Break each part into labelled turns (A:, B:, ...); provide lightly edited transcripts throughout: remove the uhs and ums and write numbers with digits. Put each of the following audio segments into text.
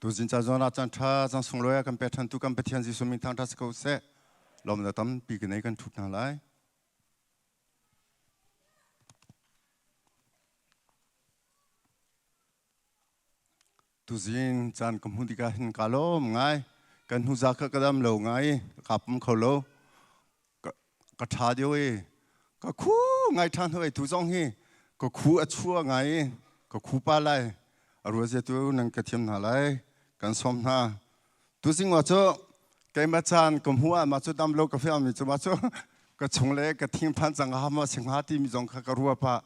A: Tuzing ca zawn ah caan ṭha caan sunglawi ah kan pek ṭhantu kan Pathian Jesuh min thangṭhat si ko seh. Lawmnak tampi ka nei kan ṭhut hna lai. Tuzing caan ka hmuh tikah hin kaa lawm ngai. Kan hnu za kha ka dam lo ngai, ka pum kho lo. Ka ṭha deuh i ka khu ngai ṭhan hoi tu zong hi ka khu a chua ngai i ka khu pa lai. A ruazia tu nan ka thiam hna lai. Kan sawm hna. Tuzing wa cu keimah caan ka hmuh ah mah cu dam lo ka fiang mi cu mah cu ka chung le ka thingphan cang ha ma singha ti mi zong kha ka rua pah.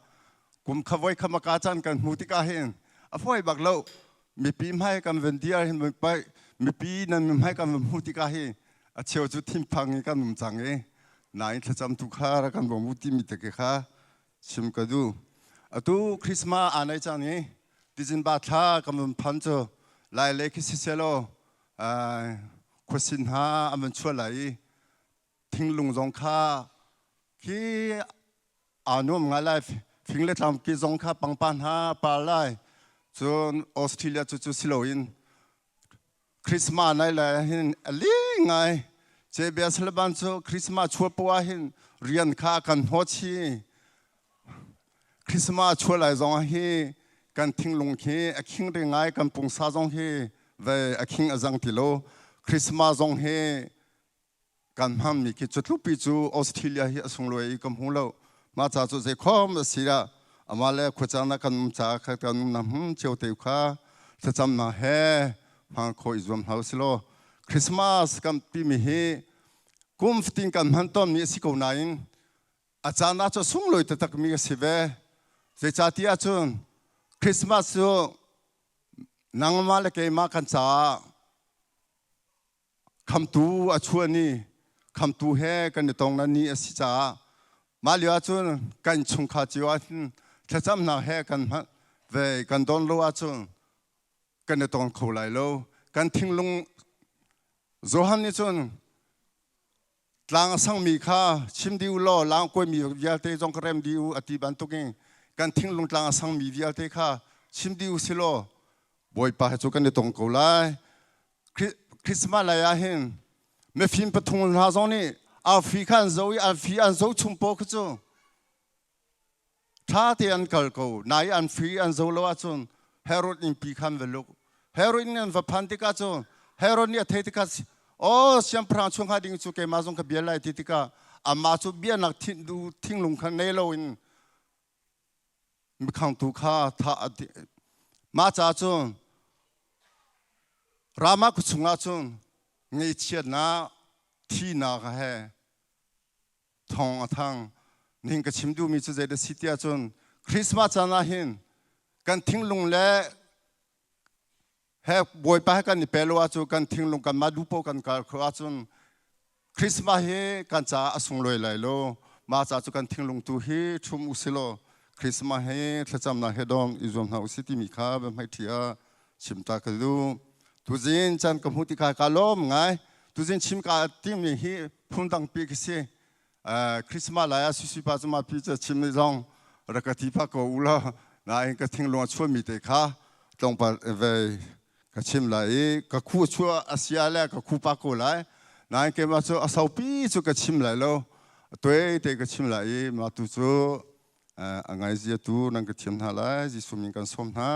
A: Kum kha voi kha maka caan kan hmu tikah hin a fawi bak lo. Mipi hmai kan van dir hin mipi nan hmai kan van hmu tikah hi a cheu cu thinphang in kan um cang i nain thlacam tu kha rak kan bawm u timi te kha chim ka duh. Atu Christmas aa nai cang i tizin ba thla kan van phan cu lai le khi siselaw khuasin hna an van chuah lai i thinglung zong kha khi aa nuam ngai lai fing le tlang ki zong kha pangpar hna par lai cun Australia cu cu si loin Christmas nai lai hin a ling ngai cebia salaban cu Christmas chuah poah hin rian kha kan hnawt chi Christmas chuah lai zong hi kan thinglung khi a khing ri ngai kan pungsa zong hi ve a khing a zang ti lo Christmas zong hi kan hmanmi khi cu tlupi cu Australia hi a sunglawi i ka hmu lo mah ca cu zeikhom a si ah amah le khuacaan ah kan um caah kha kan um na hmun cio te kha thlacamnak he hmang khawh i zuam hna usih law Christmas kan timi hi kum fatin kan hman tawnmi a si ko nain a caan ah cu sunglawi taktakmi a si ve zeicahtiah cun Christmas cu nangmah le keimah kan caah Khamtu a chuah ni, khamtu he kan i tong ni a si caah mah lio ahcun kan chungkhar cio ahhin thlacamnak he kan hman ve kan don lo ahcun kan i tong kho lai lo. Kan thinglung Johan nih cun tlang a sangmi kha chim dih u law lang kuaimi vialte zong ka rem dih u a ti bantukin kan thinglung tlang a sangmi vialte kha chim dih u si law Bawipa he cu kan i tong ko lai. Christmas lai ah hin mifim pathum hna zong nih arfi kha an zo i arfi an zo chung paw kha cu ṭha te an kal ko nai an fi an zo lo ahcun Herod innpi khan va luk Herod inn an va phan tikah cu Herod nih a theih tikah oh siangpahrang chung hnga ding cu keimah zong ka bia lai ti tikah amah cu bianak thinglung kha nei loin mikhangtu kha thah a mah ca cun Ramah khua chungah cun ngaihchiatnak thihnak he thawng a thang ning ka chim duhmi cu zei dah si tiah cun Christmas caan ah hin kan thinglung le he Bawipa he kan i pe lo ahcun kan thinglung kan mah duh paoh kan kal kho ahcun Christmas hi kan caah a sunglawi lai lo mah ca cu kan thinglung tu hi ṭhum u si law Christmas hi thlacamnak he dong i zuam hna u si timi kha biahmaiṭhi ah chim ta ka duh tuzing caan ka hmuh tikah kaa lawm ngai tuzing chim ka timmi hi phundang pi ka si Christmas lai ah susi pa cu ma pi ca chim ni zong rak ka ti pah ko u law nain ka thinglung a chuahmi te kha tlawmpal ve ka chim lai i ka khu chuah a sia le ka khu pa ko lai nain keimah cu a saupi cu ka chim lai lo tuai te ka chim lai i mah tu cu a ngai zia tu nan ka thiam hna lai Jesuh min kan sawm hna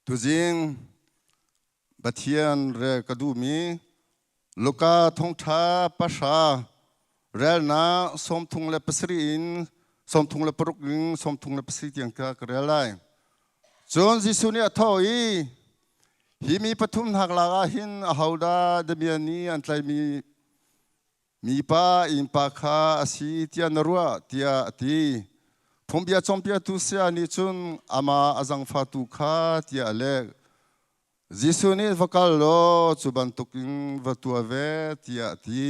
A: tuzing Pathian rel ka duhmi Luka thawngṭha pahra relnak 37 in 36 in 37 tiang ka ka rel lai. Cun Jesuh nih a thawh i, Hi mi pathum hnak lak ah hin ahodah damian nih an tlaihmi mipa innpa kha a si tiah na ruah tiah a ti. Phungbia cawnpiaktu saya nih cun amah a zangfatu kha tiah a leh. Jesuh nih va kal law cu bantukin va tuah ve tiah a ti.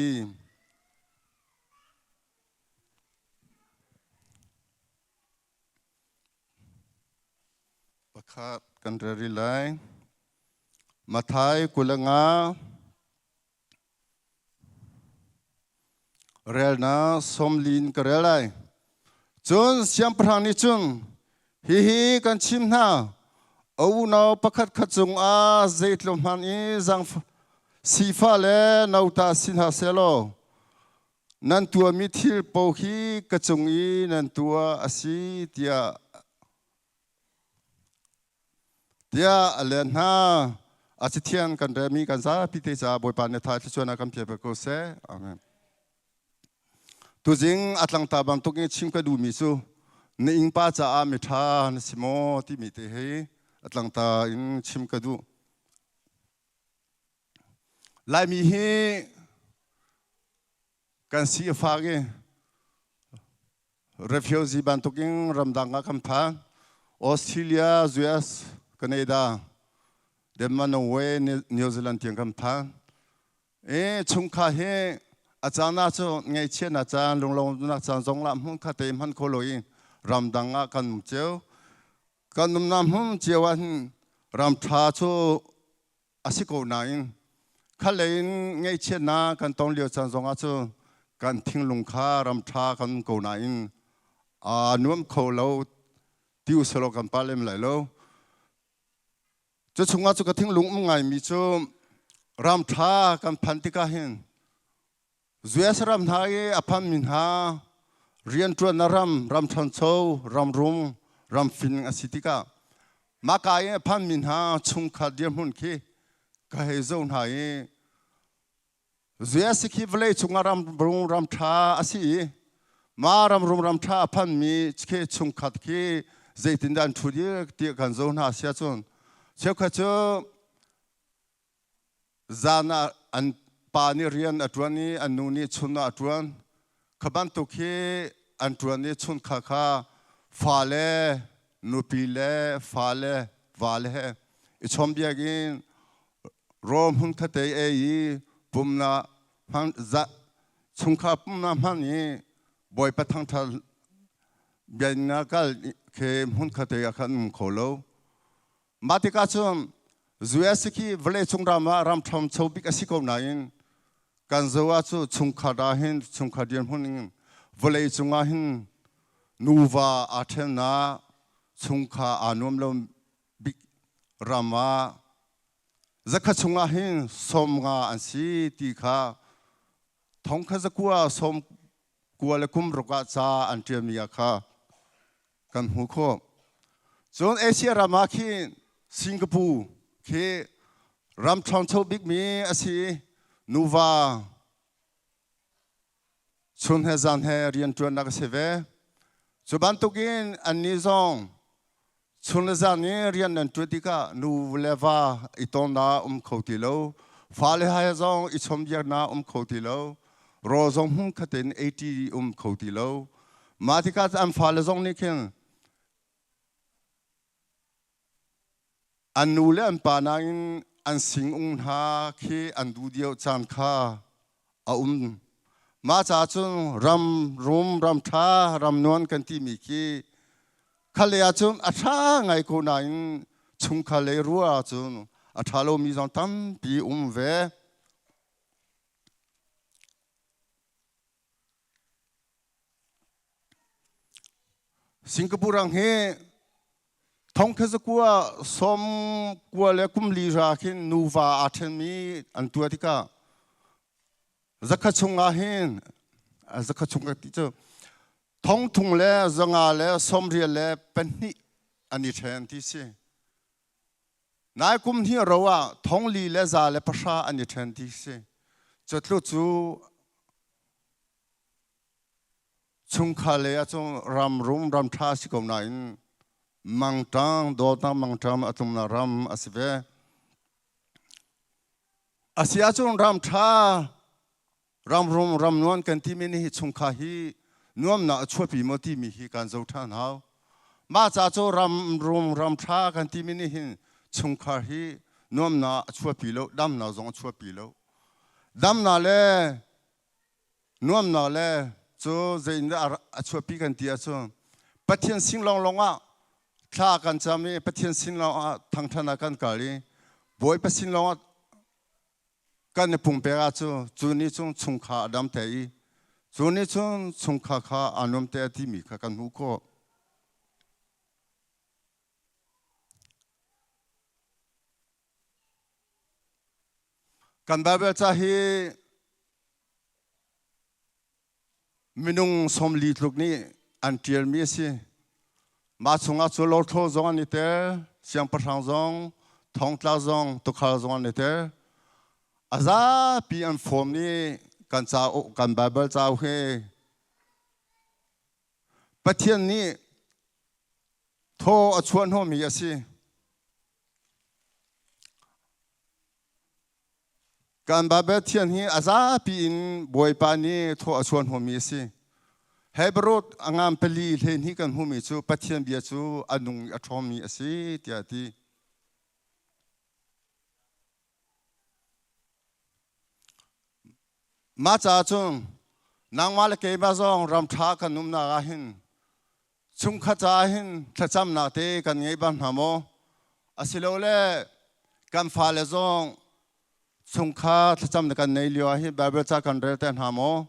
A: Pakhat kan rel rih lai. Matthai 25 Relnak sawmli in ka rel lai. Cun siangpahrang nih cun, Hihi kan chim hna. A unau pakhat khat cungah zeitluk hmanh i zang sifah le nauta si hna sehlaw nan tuahmi thil paoh hi ka cung i nan tuah a si tiah tiah a let hna. A cathiang kan relmi kan zapi te caah Bawipa nih tha thluachuahnak kan pek ko seh. Amen. Tuzing a tlangta bantuk in chim ka duhmi cu na innpa caah miṭha na si maw timi te hi a tlangta in chim ka duh. Laimi hi kan si a fak i refugee bantukin ramdang ah kan phan. Australia, US, Canada, Denmark, Norway, New Zealand tiang kan phan. E chungkhar hi a caan ah cu ngaihchiatnak caan lunglawmnak caan zong lah hmun kha te hman kho lo i ramdang ah kan um cio. Kan umnak hmun cio ah hin ram ṭha cu a si ko nain khalei in ngaihchiatnak kan ton lio caan zong ah cu kan thinglung kha ram ṭha kan um ko nain aa nuam kho lo ti usalaw kan pa lem lai lo. Cu chungah cu ka thinglung um ngaimi cu ram ṭha kan phan tikah hin US ram hna i a phanmi hna rianṭuannak ram, ram ṭhancho, ram rum, ram fing a si tikah mahka i a phanmi hna chungkhat dirhmun khi ka hei zoh hna i US khi vawlei cungah ram rum ram ṭha a si i mah ram rum ram ṭha a phanmi khi chungkhat khi zeitindah an ṭhu dir ti kan zoh hna si ahcun cheukhat cu zan ah an pa nih rian a ṭuan i an nu nih chun ah a ṭuan. Kha bantuk hi an ṭuan i chungkhar kha fale nupi le fale vale he i chawnbiak in rawl hmun khat ei ei i pumnak hman chungkhar pumnak hman i Bawipa thangṭhat biakinn kal khi hmun khat ah khan um kho lo. Mah tikah cun US khi vawleicung ram ah ram ṭhangcho bik a si ko nain kan zo ah cu chungkhar ah hin chungkhar dirhmun in vawleicung ah hin nuva aa ṭhennak chungkhar aa nuam lo bik ram ah zakhat chungah hin 50 an si ti kha thong kha zakua sawm kua le kum ruk ah ca an ṭialmi ah kha kan hmuh khawh. Cun Asia ram ah khin Singapore khi ram ṭhangcho bikmi a si i nuva chun he zan he rianṭuannak a si ve. Cu bantukin annih zong chun le zan i rian an ṭuan tikah nu le va i tonnak um kho ti lo. Fale he zong i chawnhbiaknak um kho ti lo. Rawl zong hmun khat in ei ṭi um kho ti lo. Mah tikah an fale zong nih khin An nu le an pa nain an sing-ung hna khi an duh deuh caan kha a um. Mah caah cun ram rum, ram ṭha, ram nuan kan timi khi khatlei ahcun a ṭha ngai ko nain chungkhar lei ruah ahcun a ṭha lomi zong tampi um ve. Singapore rang hi thong kha zakua som kua le kum li ra khin nuva aa ṭhenmi an tuah tikah zakhat chungah hin zakhat chung ka ti cu thong thung le zanga le sawmrial le pahnih an i ṭhen ti si. Nai kum hnih ro ah thong li le za le pahra an i ṭhen ti si. Cu cu Chungkhar lei ahcun ram rum ram ṭha a si ko nain mangṭang dawtnak mangṭam a tlumnak ram a si ve. A si ahcun ram ṭha ram rum ram nuan kan timi nih hi chungkhar hi nuamnak a chuahpi maw timi hi kan zoh ṭhan hau. Mah ca cu ram rum ram ṭha kan timi nih hin chungkhar hi nuamnak a chuahpi lo, damnak zong a chuahpi lo. Damnak le Nuamnak le cu zeitindah a chuahpi kan ti ahcun Pathian sin lawnglawng ah thla kan cam i Pathian sin lawng ah thangṭhan ah kan kal i Bawipa sin lawng ah kan i pumpek ahcun cu nih cun chungkhar a dam te i cu nih cun chungkhar kha aa nuam te timi kha kan hmuh khawh. Kan Baibal ca hi minung 40 tluk nih an ṭialmi a si. Mah chungah cu lothlo zong an i tel, siangpahrang zong, thongtla zong, tuukhal zong an i tel. A zapi an form i kan cauk, kan Baibal cauk hi Pathian nih thaw a chuah hnawhmi a si. Kan Baibal thian hi a zapi in Bawipa nih thaw a chuah hnawhmi a si. Hebrew a ngan pali hleihnih kan hmuhmi cu Pathian bia cu a nung i a ṭhawngmi a si tiah a ti. Mah caah cun nangmah le keimah zong ram ṭha kan umnak ah hin chungkhat caah hin thlacamnak te kan ngei bang hna maw? Asilole kan fale zong chungkhar thlacamnak kan nei lio ah hin Baibal ca kan rel te hna maw?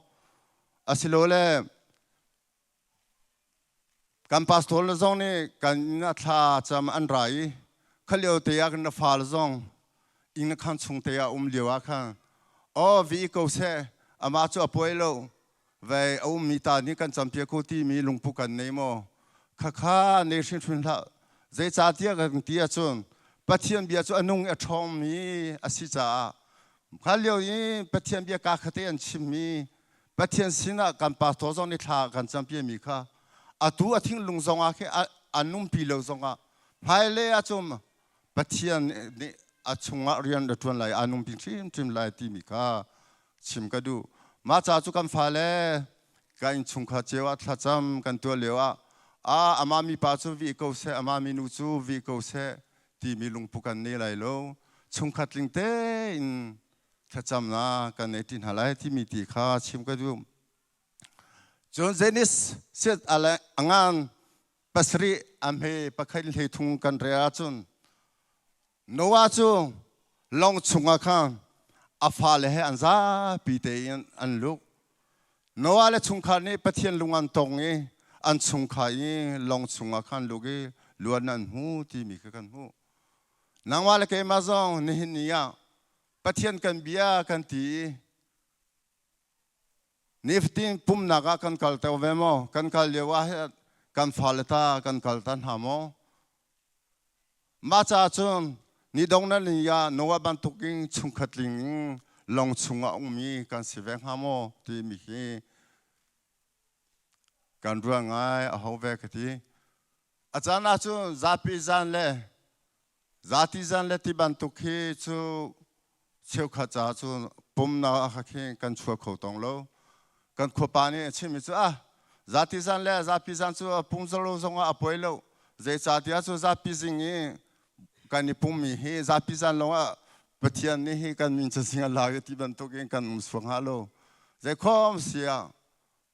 A: Asilole Kan pastor le zong nih kan inn ah thla cam an ra i kha lio te ah kan fale zong inn khan chung te ah um lio ah khan aw vi ko seh amah cu a puai lo vei a ummi ta nih kan campiak ko timi lungpu kan nei maw khakha nei hrinhrin hlah zeicahtiah kan ti ahcun Pathian bia cu a nung i a ṭhawngmi a si caah kha lio i Pathian bia kaa khate an chimmi Pathian sinah kan pastor zong nih thla kan campiami kha atu a thinglung zongah khi a numpi lo zongah hmailei ahcun Pathian nih a chungah rian a ṭuan lai a numpi hrimhrim lai timi kha chim ka duh. Mah ca cu kan fale kan innchungkhar cio ah thlacam kan tuah lio ah a amah mipa cu vih ko seh amah minu cu vih ko seh timi lungpu kan nei lai lo chungkhat tling tein thlacamnak kan nei ṭi hna lai timi ti kha chim ka duh. Cun Zenis set a ngan pasarih a hme pakhat hlei thung kan rel ahcun Noah cu lawng chungah khan a fale he an zapi tein an luk. Noah le chungkhar nih Pathian lung an tong i an chungkhar i lawng chungah khan luk i luan an hmu timi kha kan hmuh. Nangmah le keimah zong nihin ni ah Pathian kan bia kan ti i nifatin pumnak ah kan kal teo ve maw? Kan kal lio ah kan fale ta kan kal ta hna maw? Mah caah cun ni dong na ni ah Noah bantukin chungkhat ling in lawng chungah ummi kan si ve hnga maw timi hi kan ruah ngai a ho ve ka ti. A caan ah cun zapi zan le Zati zan le ti bantuk hi cu cheukhat caah cun pumnak ah khin kan chuak kho tong lo. Kan khuapa nih a chimmi cu ah zati zan le zapi zan cu pum zalo zongah a poi lo. Zeicahtiah cu zapi zing i kan i pummi hi zapi zan lawngah Pathian nih hi kan min cazin a lak i ti bantuk in kan um suak hnga lo. Zeikhom si ah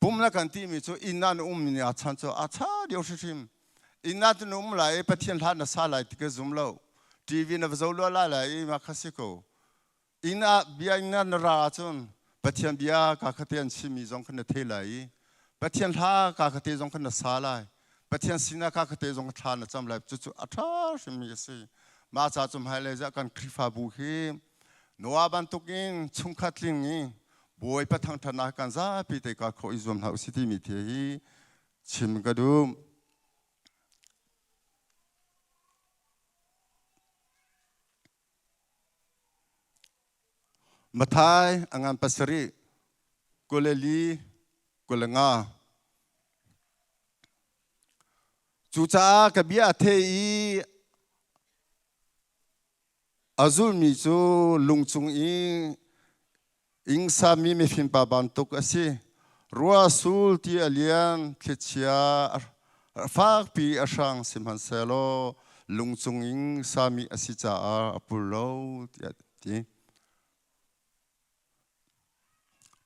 A: Pum na kan timi cu inn ah na um ni a chan cu a cha deuh hrimhrim. Inn ah na um lai i Pathian hla na sa lai ti ka zum lo. TV na va zoh lua lai lai i ma kha si ko. Inn ah bia inn ah na ra ahcun Pathian bia ka khate an chimmi zong kha na thei lai i Pathian hla ka khate zong kha na sa lai. Pathian sinah ka khate zong thla na cam lai. Cucu a ṭha hrimmi a si. Mah ca cu hmailei ah kan Khrihfabu hi Noah bantukin chungkhat tling i Bawipa thangṭhatnak kan zapi te ka khawh i zuam hna usih timi thil hi chim ka duh. Mathai a ngan pasarih 24 25. Cucaah ka bia a thei i A zulmi cu lungcung i ing sami mifimpa bantuk a si. Rua sul ti a lian, thlichia fakpi a hrang sihmanhsehlaw lungcung ing sami a si caah a pul lo tiah a ti.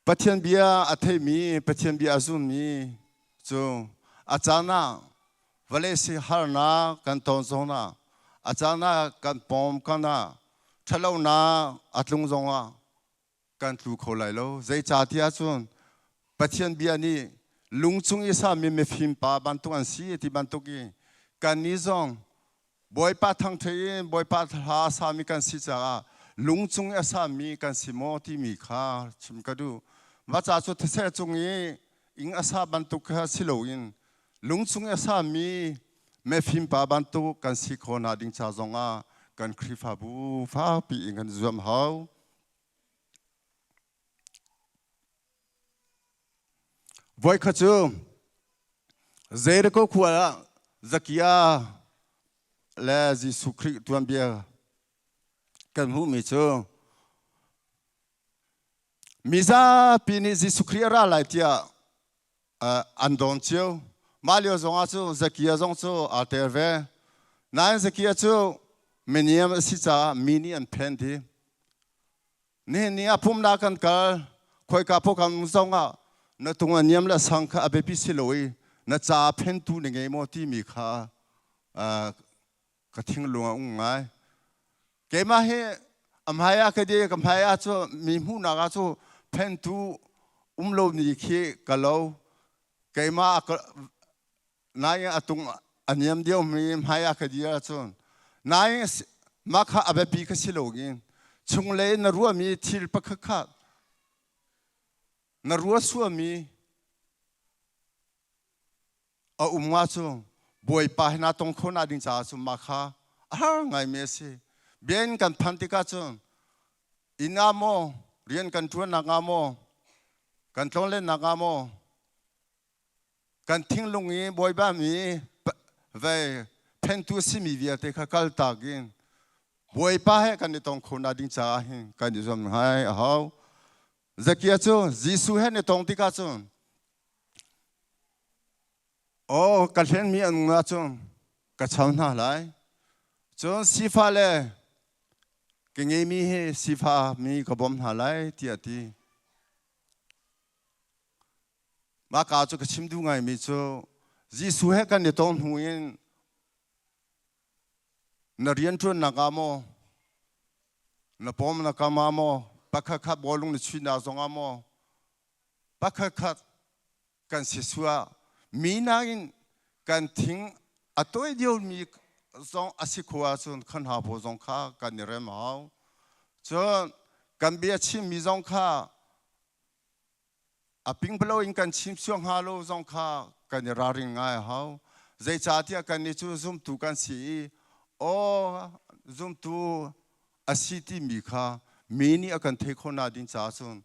A: Pathian bia a theimi, Pathian bia a zummi cu a caan ah vawlei si harnak kan ton zong ah, a caan ah kan pawm kan ah ṭhatlonak a tlung zong ah kan tlu kho lai lo. Zeicahtiah cun Pathian bia nih lungchung i sami mifim pa bantuk an si ti bantuk i kannih zong Bawipa thangṭhat in Bawipa hla a sami kan si caah Lung cung i a sami kan si maw timi kha chim ka duh. Vaca cu these cung i ing a sa bantuk kha si loin lung cung i a sami mefim pa bantuk kan si khawh na ding ca zongah kan Khrihfabu fakpi in kan zuam hau. Voikhat cu Jericho khua ah Zakia le Jesuh Khrih tuanbia kan hmuhmi cu mizapi nih Jesuh Khrih a ra lai tiah an dawn cio. Mah lio zongah cu Zakia zong cu aa tel ve. Nain Zakia cu miniam a si caah mi nih an phen dih. Nihin ni ah pumnak kan kal, khoika paoh kan zong ah na tung a niam le a sang kha a biapi si lo i na ca phentu na ngei maw timi kha ka thinglung a um ngai. Keimah hi a hmai ah ka dir, ka hmai ah cu mi hmuhnak ah cu phentu um lo ni khi ka lo. Keimah Nain a tung a niam deuhmi hmai ah ka dir ahcun nain mah kha a biapi ka si lo in chunglei na ruahmi thil pakhat kha na ruah suami a um ahcun Bawipa he naa tong kho na ding caah cun mah kha a har ngaimi a si. Biakinn kan phanh tikah cun inn ah maw rian kan ṭuannak ah maw kan tlonlennak ah maw Kan thinglung i Bawipa mi vei phentu simi vialte kha kaltak in Bawipa he kan i tong kho na ding caah hin kan i zuam hai a hau. Zakia cu Jesuh he ni tong tikah cun aw ka hlenmi an um ahcun ka cham hna lai. Cun sifa le ka ngeimi hi sifa mi ka bawm hna lai tiah a ti. Mah ka cu ka chim duh ngaimi cu Jesuh he kan i tong hnu in na rianṭuannak ah maw, na pawm na kam ah maw, pakhat khat bawlung na chuihnak zong ah maw, pakhat khat kan si suah mi nakin kan thing a tawi deuhmi zong a si kho ahcun khan ha paw zong kha kan i rem hau. Cun kan bia chimmi zong kha A pingpalo in kan chim suak hnga lo zong kha kan i ralring ngai a hau. Zeicahtiah kannih cu zumtu kan si i aw zumtu a si timi kha mi nih a kan thei khawhnak ding caah cun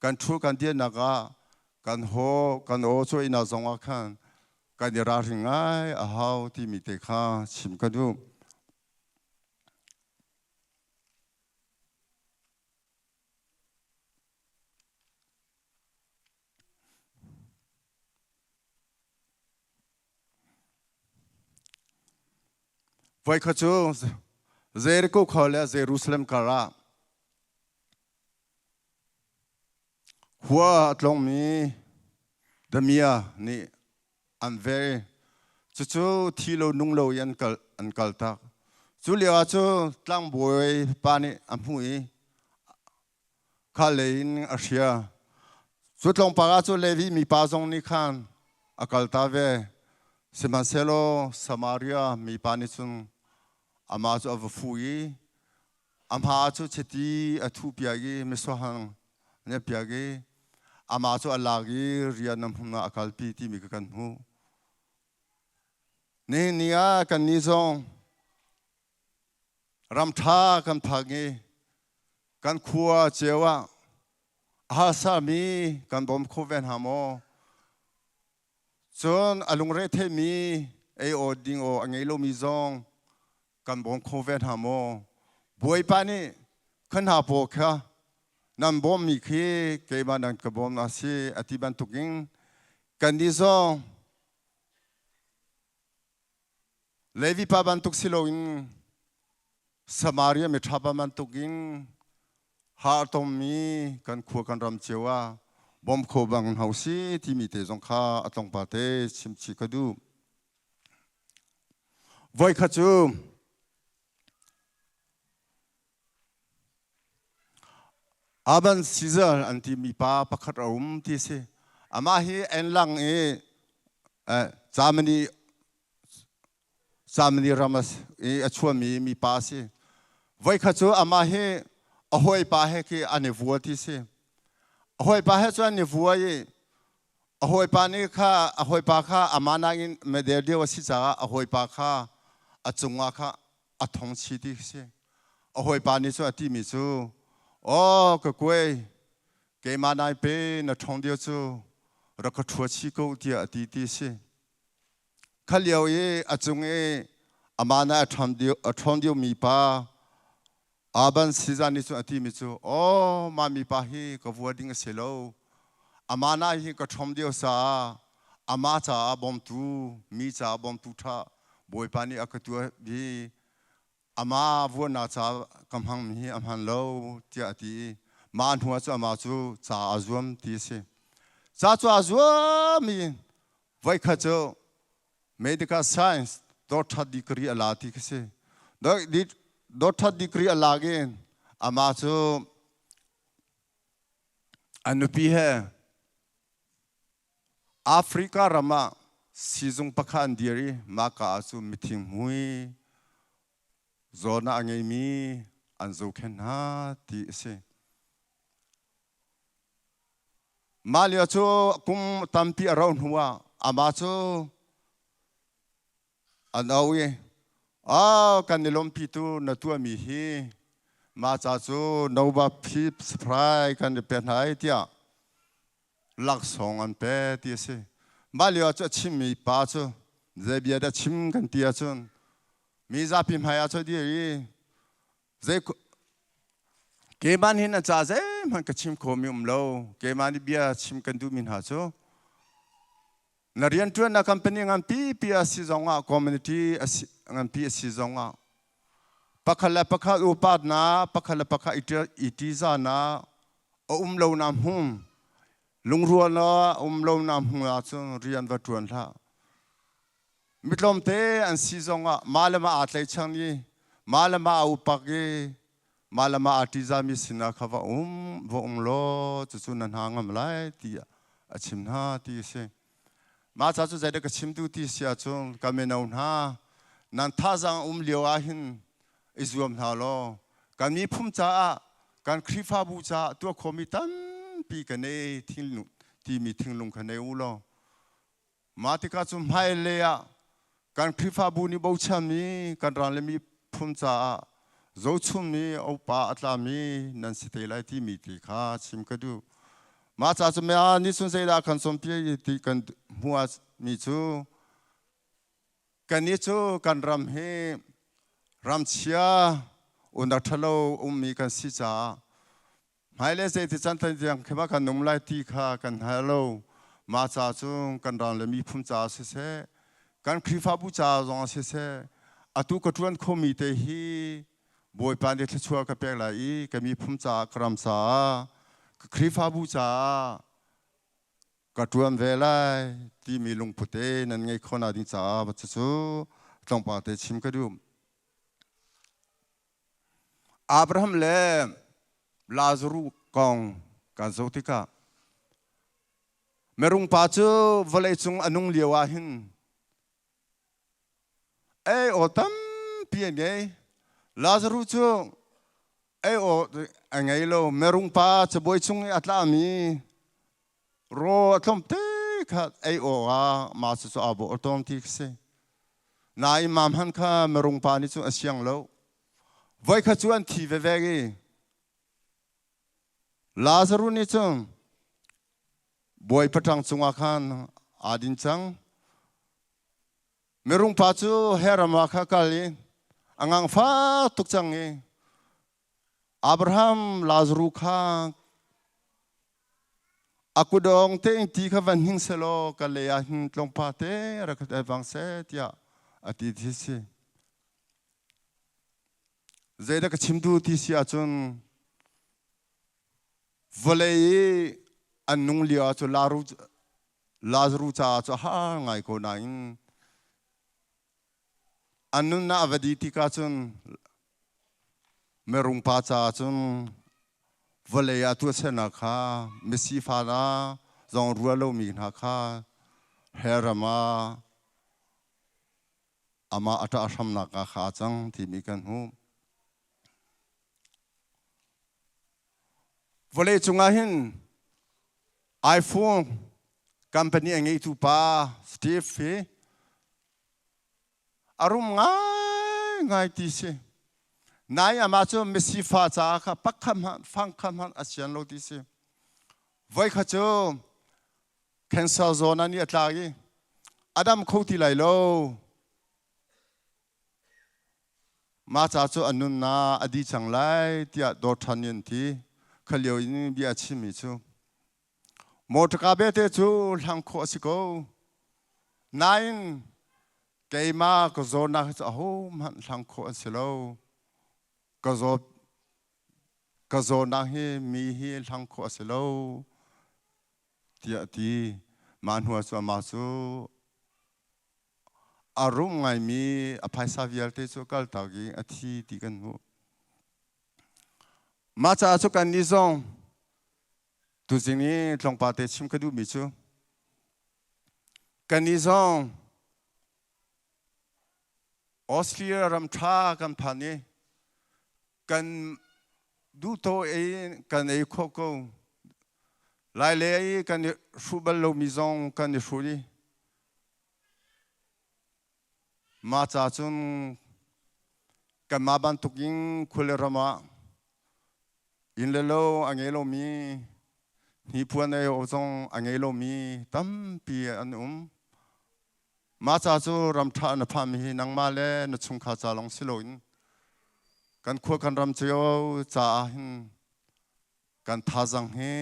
A: kan ṭhu kan dirnak ah kan haw kan aw cawinak zongah khan kan i ralring ngai a hau timi te kha chim ka duh. Voikhat cu Jericho khua le Jerusalem karah khua a tlawngmi Damia nih an ve. Cucu thi lo nung lo i an kal an kaltak. Cu lio ah cu tlangbawi pa nih a hmuh i kha lei in a hria. Cu tlawmpal ah cu Levi mipa zong nih khan a kalta ve. Sihmanhsehlaw Samaria mipa nih cun amah cu a va fuh i a hma cu chiti a thuhpiak i misuahang an i piak i amah cu a lak i rian a hmun ah a kalpi timi kha kan hmuh. Nihin ni ah kannih zong ram ṭha kan phak i kan khua cio ah a harsami kan bawm kho ve hna maw? Cun a lungre theimi ei aw ding aw a ngei lomi zong kan bawm kho ve hna maw? Bawipa nih kha hna pawl kha nan bawmmi khi keimah nan ka bawm a si a ti bantukin kannih zong Levi pa bantuk si loin Samaria miṭha pa bantukin har tongmi kan khua kan ram cio ah bawm kho bang hna usih timi te zong kha a tlawngpal te chimchih ka duh. Voikhat cu Aban Caesar an timi pa pakhat a um ti si. Amah hi enlang i Germany Germany ram i a chuami mipa a si. Voikhat cu amah hi A hawipa he khi an i vua ti si. A hawipa he cun an i vua i a hawipa nih kha a hawipa kha amah nakin medel deuh a si caah a hawipa kha a cungah kha a thong chi ti si. A hawipa nih cun a timi cu, "Aw ka kuai, keimah nai pe na ṭhong deuh cu rak ka ṭhua chih ko," tiah a ti ti si. Kha lio i a cung i amah nai a ṭhawng deuhmi pa Aban Siza nih cun a timi cu, "Aw, mah mipa hi ka vua ding a si lo. Amah nai hi ka ṭhawm deuh caah amah caah bawmtu, mi caah bawmtu ṭha Bawipa nih a ka tuah i amah vuanak caah ka hmangmi hi a hman lo," tiah a ti i mah hnuah cu amah cu ca aa zuam ti a si. Ca cu aa zuam i voikhat cu medical science doctor degree a la ti khi si. Doctor degree a lak i amah cu a nupi he Africa ram ah siizung pakhat an dir i mahka ah cu mithing hmui zawtnak a ngeimi an zohkhenh hna ti a si. Mah lio cu kum tampi a rauh hnu ah amah cu an auh i, "Ah, kan i lawmhpitu na tuahmi hi mah ca cu Nobel Peace Prize kan i pe hna ai," tiah laksawng an pe ti a si. Mah lio ah cu a chimmi pa cu zei bia dah chim kan ti ahcun mi zapi hmai ah cu a dir i Zei keimah nih na ca zeihmanh ka chim khomi um lo. Keimah nih bia chim kan duhmi hna cu na rianṭuannak company nganpipi a si zongah community a si nganpi a si zongah pakhat le pakhat upatnak pakhat le pakhat i ṭihzahnak a um lonak hmun lungrualnak a um lonak hmun ahcun rian va ṭuan hlah. Mi tlawmte an si zongah mah le mah aa tleichang i mah le mah aa upak i mah le mah aa ṭihzahmi sinah kha va um va um law cucu na hna ngam lai ti a chim hna ti a si. Mah ca cu zeidah ka chim duh ti si ahcun ka mino hna nan thazaang um lio ah hin i zuam hna law kan miphun caah kan Khrihfabu caah tuah khawhmi tampi ka nei thinglung timi thinglung kha nei u law Mah tikah cu hmailei ah kan Khrihfabu nih bochanmi kan ral le miphun caah zohchunmi opa a tlami nan si te lai timi ti kha chim ka duh. Mah ca cu mea nih cun zeidah kan cawnpiak ti kan hmuh mi cu kannih cu kan ram hi ramchia unau ṭhalo ummi kan si caah Hmailei zeiti can tiang khi ma kan um lai ti kha kan hngal lo. Mah ca cu kan ram le miphun caah siseh, kan Khrihfabu caah zong siseh, atu ka ṭuan khomi te hi Bawipa nih thluachuah ka pek lai i ka miphun caah, ka ram caah, ka Khrihfabu caah ka ṭuan ve lai timi lungput te nan ngeih khawhnak ding caah cucu tlawmpal te chim ka duh. Abraham le Lazaruh kong kan zoh tikah mirung pa cu vawleicung a nung lio ah hin ei aw tampi a ngei. Lazaruh cu ei aw a ngei lo. Mirung pa cabuai chung i a tlami raw a tlawm te kha ei awkah mah cucu aa bawh tawn ti khi si. Nain mah hmanh kha mirung pa nih cun a siang lo. Voikhat cu an thi veve i Lazaruh nih cun bawipa ṭang cungah khan aa din cang. Mirung pa cu Heram ah kha kal i a ngangfak tuk cang i Abraham Lazaruh kha a kudawng tein ti kha van hing selaw ka lei ah hin tlawmpa te rak ka vang seh tiah a ti ti si. Zeidah ka chim duh ti si ahcun vawlei i an nung lio ah cun Lazaruh caah cu a har ngai ko nain An nunnak a va dih tikah cun mirung pa caah cun vawlei ah tuahsernak kha misifa hna zong ruah lomi hna kha hell ram ah amah a ṭah hramnak ah kha a cang timi kan hmuh. Vawlei cungah hin iPhone company a ngeitu pa Steve hi a rum ngaingai ti si. Nai amah cu misifa caah kha pakhat hmanh fang khat hmanh a sian lo ti si. Voi kha cu cancer zawn ah nih a tlak i a dam kho ti lai lo. Mah ca cu a nunnak a dih cang lai tiah dawt ṭhan nih an ti. Kha lio in bia a chimmi cu Mawṭaka belte cu hlang khawh a si ko. Nain keimah ka zawtnak hi cu ahohmanh hlang khawh an si lo. Ka zawt ka zawtnak hi mi hi hlang khawh a si lo tiah a ti. Mah hnu ah cu amah cu a rum ngaimi a phaisa vialte cu kaltak i a thi ti kan hmuh. Mah caah cu kannih zong tuzing i tlawngpal te chim ka duhmi cu kannih zong Austria ram ṭha kan phan i kan duhtaw ei kan ei khawh ko. Lai le i kan i hruh bal lomi zong kan i hruh i Mah ca cun kanmah bantukin khua le ram ah inn le lo a ngei lomi, hnipuan ei awk zong a ngei lomi tampi an um. Mah ca cu ram ṭha na phahmi hi nangmah le na chungkhar ca lawng si loin kan khua kan ram cio caah hin kan thazang hi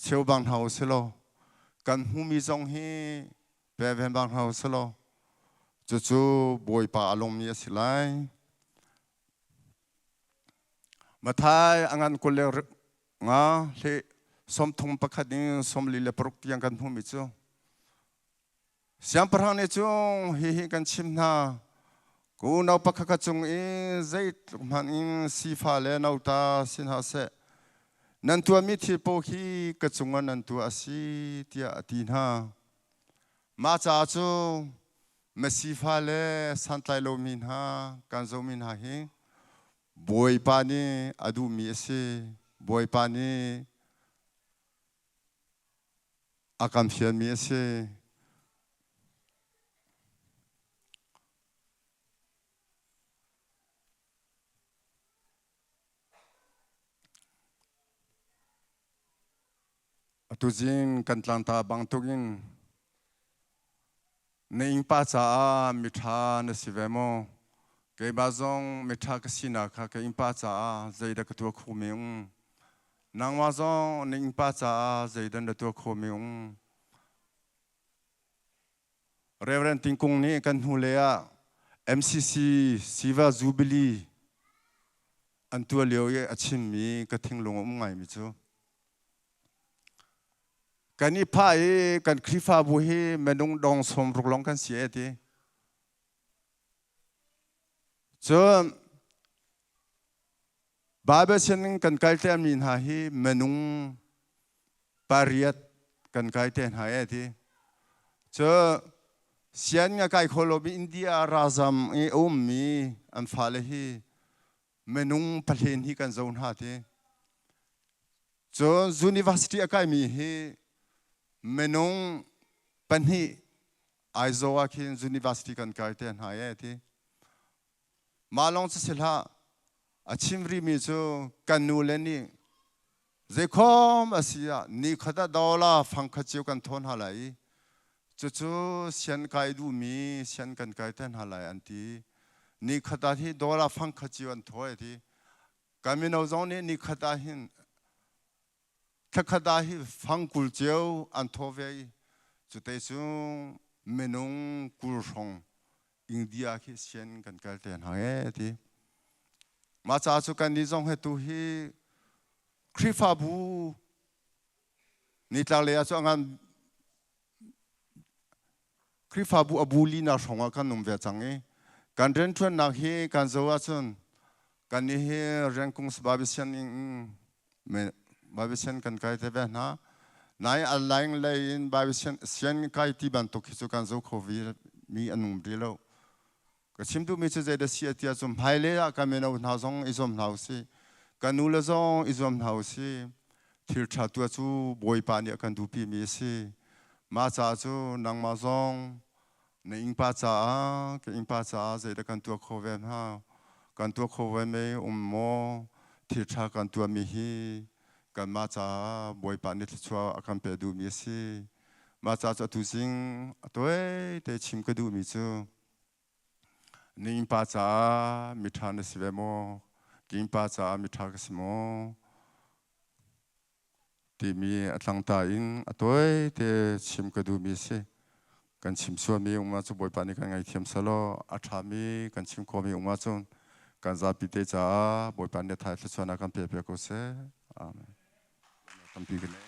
A: cheubang hna u silaw kan hmumi zong hi pe ven bang hna u silaw cucu Bawipa a lawmmi a si lai. Mathai a ngan 25 hle 31 in 46 tiang kan hmumi cu Siangpahrang nih cun hihi kan chim hna, ka unau pakhat cung i zeitluk hmanh in sifa le nauta si hna seh, nan tuahmi thil paoh hi ka cungah nan tuah a si, tiah a ti hna. Mah caah cu masifa le santlai lomi hna kan zohmi hna hi Bawipa nih a duhmi a si. Bawipa nih a kan fialmi a si. Atu zing kan tlangta bantukin na innpa caah miṭha na si ve maw? Keimah zong miṭha ka sinak kha ka innpa caah zeidah ka tuah kho mi um? Nangmah zong na innpa caah zeidah na tuah kho mi um? Reverend Tingkung nih kan hnulei ah MCC Siva Jubilee an tuah lio i a chimmi ka thinglung a um ngaimi cu kan i phah i kan Khrihfabu hi minung dong 60 lawng kan si e ti. Cun Baibal sianginn kan kai mi hna hi minung pariat kan kai te hna e ti. Cu sian nga kai kho lomi India ralzam i a ummi an fale hi minung pahlen hi kan zo hna ti. Cun university a kaimi hi minung pahnih Aizawl ah khin university kan kai te hna e ti. Mah lawng cu si hlah, a chim rihmi cu kan nu le nih zeikhom a si ah nikhat ah dollar fangkhat cio kan thawn hna lai i cucu sian kai duhmi sian kan kai te hna lai an ti. Nikhat ah hi dollar fangkhat cio an thaw ti. Kan mino zong nih nikhat ah hin thlakhat ah hi fang 20 cio an thaw ve i cute cu minung 20 hrawng India khi sian kan kal te hna e ti. Mah ca cu kan nih zong he tu hi Khrihfabu nitlak lei ah cu angan Khrihfabu a bu li na hrawng ah kan um ve cang i kan rianṭuannak hi kan zo ahcun kan nih hi riankung sababisian in Bible kan kai te ve hna. Nai alaing lei in Bible sian kai ti bantuk hi cu kan zo kho vi mi an um ri lo. Ka chim duhmi cu zeidah si a ti ahcun hmailei ah kan mino hna zong i zuam hna usih. Kan nu le zong i zuam hna u si. Thil ṭha tuah cu Bawipa nih a kan duhpimi a si. Mah caah cu nangmah zong na innpa caah ka innpa caah zeidah kan tuah kho ve hna? Kan tuah kho ve mei um maw? Thil ṭha kan tuahmi hi kanmah caah Bawipa nih thluachuah a kan pe duhmi a si. Mah caah cu atu zing a tawite chim ka duhmi cu na innpa caah miṭha na si ve maw? Ka innpa caah miṭha ka si maw? Timi a tlangta in a tawite chim ka duhmi a si. Kan chim sualmi um ahcun Bawipa nih kan ngaithiam selaw a ṭhami kan chim khawhmi um ahcun kan zapi te caah Bawipa nih a thai thluachuahnak kan pe piak ko seh. Amen. Tampi ka nei.